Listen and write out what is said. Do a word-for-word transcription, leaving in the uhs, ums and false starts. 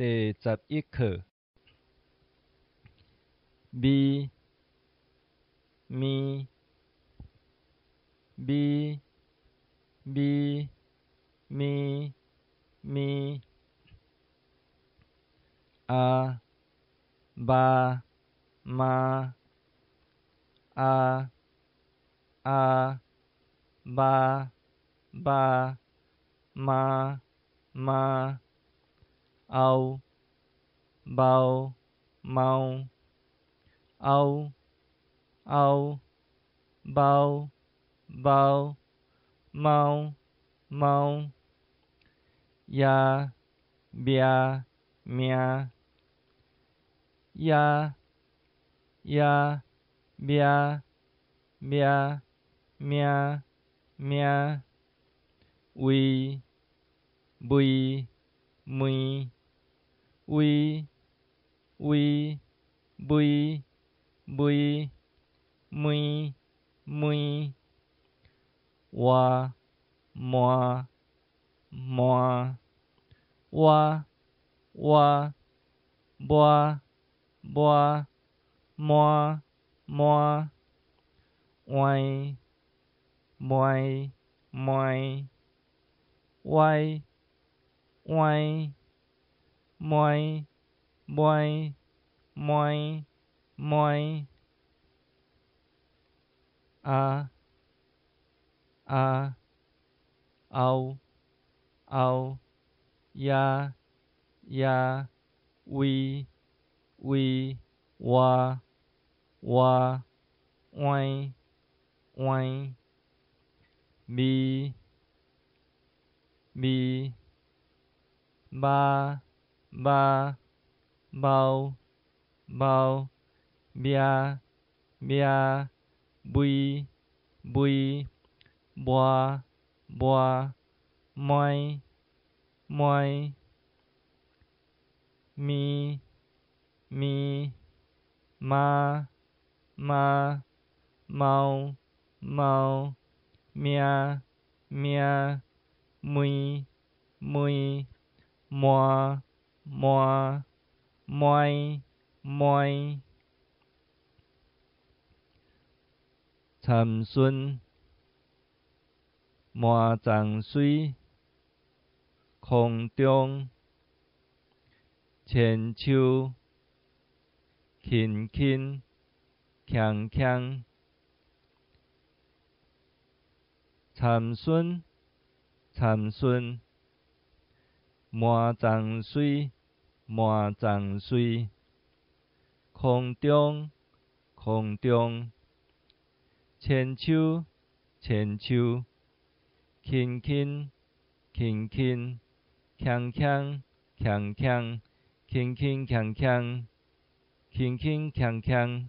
tei chat ik khe. Bi, mi, bi, bi, mi, mi. A, ba, ma, a, a, ba, ba, ma, ma. Au, bau, mau, au, au, bau, bau, mau, mau. Ya, bia, mia, ya, ya, bia, bia, mia, mia. Ui, bui, mui, ui, ui, bui, bui, mui, mui. Wa, mwa, mwa, wa, wa, bwa, bwa, mwa, mwa. Uai, muai, muai, uai, uai, muai, muai, muai, muai. A, a, au, au, ya, ya, ui, ui, wa, wa, uai, uai. Bi, bi, ba, ba, bau, bau, bia, bia, bui, bui, bwa, bwa, muai, muai. Mi, mi, ma, ma, mau, mau, mia, mia, mui, mui, mwa, mwa, muai, muai. Chamsun, mwa chang sui, khong tiong, chenchiu, khin khin, khiang khiang. Chamsun, chamsun, mwa chang sui, mwa chang sui, khong tiong, khong tiong, chenchiu, chenchiu, khin khin, khin khin, khiang khiang, khiang khiang, khin khin khiang khiang, khin khin khiang khiang.